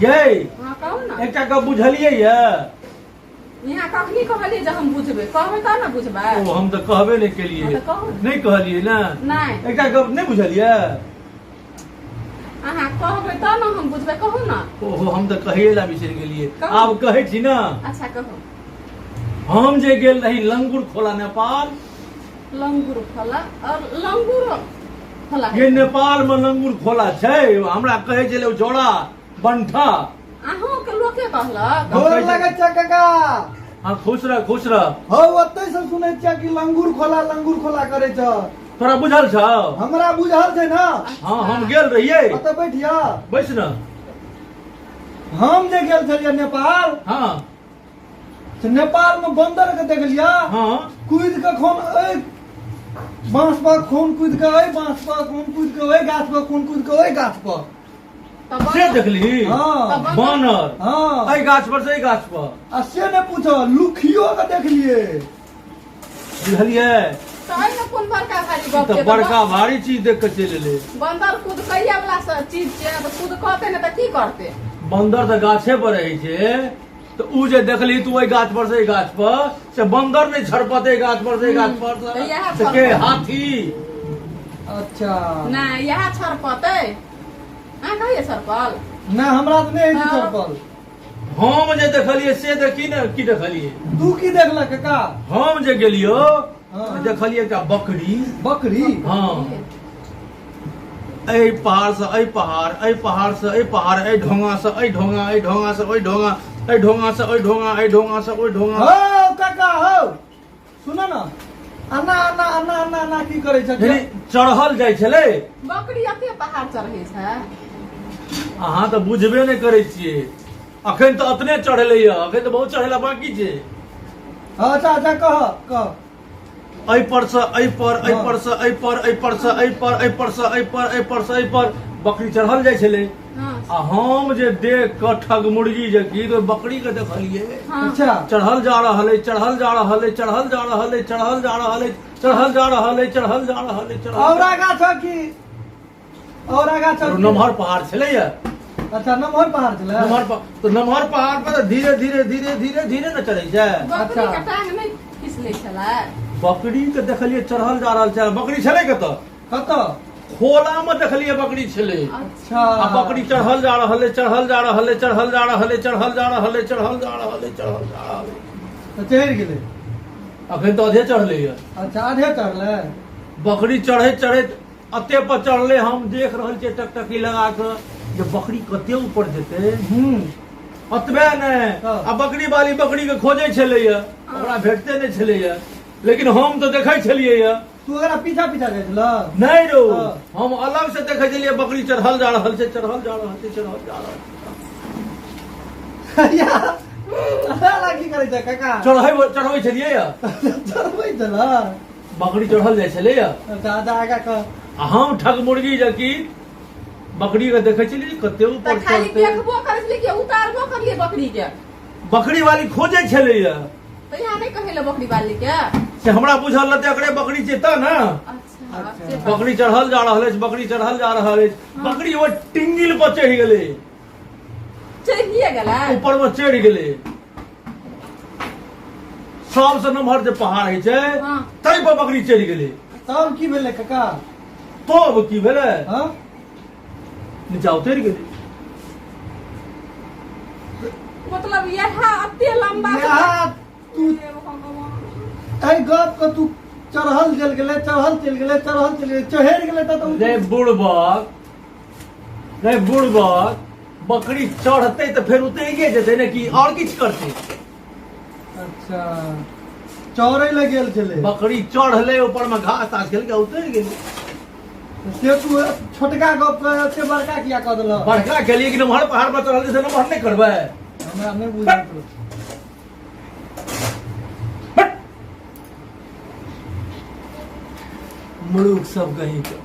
यै। हाँ, कहू ने। एकटा गप बुझलियै ये? यहाँ कखनी कहलियै जे हम बुझबै? कहबै तब ने बुझबै। ओ, हम तऽ कहबे नहि केलियै। हाँ, तऽ कहू ने। नहि कहलियै ने? नहि। एकटा गप नहि बुझलियै? अहाँ कहबै तब ने हम बुझबै, कहू ने। ओहो, हम तऽ कहिए ला बिसरि गेलियै। कहू। आब कहै छी ने। अच्छा, कहू। हम जे गेल रही लंगूर खोला नेपाल। लंगूर खोला? और लंगूर खोला? ये नेपाल में लंगूर खोला छै। हमरा कहै छलै ओ जोड़ा बंठा। अहूँ के लोके कहलक? गोर लगै छै काका। हाँ, खुश रह, खुश रह। हौ, ओतै से सुनै छियै कि लंगूर खोला लंगूर खोला करै छ। तोरा बुझल छौ? हमरा बुझल छै ने। हाँ, हम गेल रहियै। ओतऽ बैठिया। बैस ने। हम जे गेल छलियै नेपाल, से नेपाल में बंदर के देखलिया। कूद के खून एहि बांस पर, खून कूद के एहि बांस पर, खून कूद के ओहि गाछ पर, खून कूद के ओहि गाछ पर। तऽ से देखली? हाँ। तऽ बंदर- बानर? हाँ। एहि गाछ पर से एहि गाछ पर? आ से नहि पूछो, लुखियो के देखलिए। बुझलियै? तऽ एहिमे कोन बड़का भारी गप तऽ छै? बड़का भारी चीज देख के चलि एलै। बंदर कूद कैया वाला चीज छै, तऽ कूद कहते ने तऽ की करते? बंदर तऽ गाछे पर रहै छै। तऽ उ जे देखली तू ओहि गाछ पर से एहि गाछ पर, से बंदर नहि छड़पते एहि गाछ पर से एहि गाछ पर? तऽ इएह से के छड़पतै। हाथी। अच्छा। नहि, इएह छड़पतै। अहाँ कहिए छड़पल? नहि, हमरा तऽ नहि होइ छै चप्पल। हम जे देखलियै से देखी ने की देखलियै। तू की देखलक काका? हम जे गेलियो तऽ देखलियै एकटा बकरी। बकरी? हाँ, एहि पहाड़ से एहि पहाड़, एहि पहाड़ से एहि पहाड़, एहि ढोंगा से एहि ढोंगा, एहि ढोंगा से ओहि ढोंगा, एहि ढोंगा से ओहि ढोंगा, एहि ढोंगा से ओहि ढोंगा। हौ काका, हौ, सुन न, अन्ना अन्ना अन्ना अन्ना अन्ना की करै छै? यानी चढ़ल जाइ छलै। बकरी एते पहाड़ चढ़ै छै? अहाँ तऽ बुझबे नहि करै छियै। अखन तऽ अतने चढ़लै यऽ, अखन तऽ बहुत चढ़ेला बाकी छै। अच्छा अच्छा, कह कह। एहि पर से एहि पर, एहि पर से एहि पर, एहि पर से एहि पर, एहि पर से एहि पर, एहि पर से एहि पर बकरी चढ़ल जाइ छलै। आ हम जे देख कऽ ठग मुर्गी जे की तऽ ओहि बकरी के देखलियै चढ़ल जा रहल अछि, चढ़ल जा रहल अछि, चढ़ल जा रहल अछि, चढ़ल जा रहल अछि, चढ़ल जा रहल अछि, चढ़ल जा रहल अछि, चढ़ल और आगा छ की? और आगा छ? नमहर पहाड़ छलैया। अच्छा, नमहर पहाड़ छलै। नमहर तऽ नमहर पहाड़ पर तऽ धीरे धीरे धीरे धीरे धीरे ने चढ़ै छै। बकरी के टांग नहि फिसलै छलै? बकरी के देखलियै चढ़ल जा रहल छै। बकरी छलै कतऽ? कतऽ? खोला में देखलियै बकरी छलै। आ बकरी चढ़ल जा रहल अछि, चढ़ल जा रहल अछि, चढ़ल जा रहल अछि, चढ़ल जा रहल अछि, चढ़ल जा रहल अछि, चढ़ल जा रहल अछि। तऽ चढ़ि गेलै? अखन तऽ आधे चढ़लै यऽ। अच्छा, आधे चढ़लै। बकरी चढ़ैत चढ़ैत अते पर चढ़लै। हम देख रहल छियै टकटकी लगा कऽ जे बकरी कते ऊपर जेतै। ओतबे नहि, आ बकरी वाली बकरी के खोजै छलैया, ओकरा भेटते नहि छलैया। लेकिन हम तऽ देखै छलियै यऽ। तू ओकरा पीछा पीछा जाइ छलह? नहि रौ। हम अलग से देखै छलियै, बकरी चढ़ल जा रहल छै, चढ़ल जा रहल छै, चढ़ल जा रहल छै। या की करै छै काका? चढ़ै चढ़बै छलियै यऽ। चढ़बै छलह? बकरी चढ़ल जाइ छलैया। अच्छा अच्छा, आगा कह। आ हम ठग मुर्गी जे कि बकरी के देखै छलियै जे कते तऽ ऊपर खाली चढ़तै। देखबो करै छलियै कि उतारबो करलियै बकरी के? बकरी वाली खोजै छलैया। तऽ यहाँ नहि कहै लए बकरी वाली के? से हमरा बुझल रहतै एकरे बकरी छै तऽ ने। अच्छा। अच्छा। से बात। बकरी चढ़ल जा रहल अछि, बकरी चढ़ल जा रहल अछि। बकरी ओ टिंगिल पर चढ़ि गेलै। चढ़िए गेलै? ऊपर मे चढ़ि गेलै। सबसँ नमहर जे पहाड़ होइ छै, ताहि पर बकरी चढ़ि गेलै। तब की भेलै काका? तब की भेलै? नीचा उतरि गेलै। मतलब इएह एते लम्बा? यहाँ तू हे भगवान। एहि गप के तू चढ़ल चलि गेलै, चढ़ल चलि गेलै, चढ़ल चलि गेलै, चढ़ि गेलै तऽ रे बुड़बक, रे बुड़बक, बकरी चढ़तै तऽ फेर उतरिए जेतै ने कि आओर किछु करतै? अच्छा, चढ़ै लए गेल छलै। बकरी चढ़लै, ऊपर मे घास तास खेलकै, उतरि गेलै। से तू छोटका गप के एते बड़का किया कऽ देलह? बड़का केलियै कि नमहर पहाड़ पर चढ़ल छै से नमहर नहि करबै? हमरा नहि बुझल छल। हट! मुलुक सब कहीं के।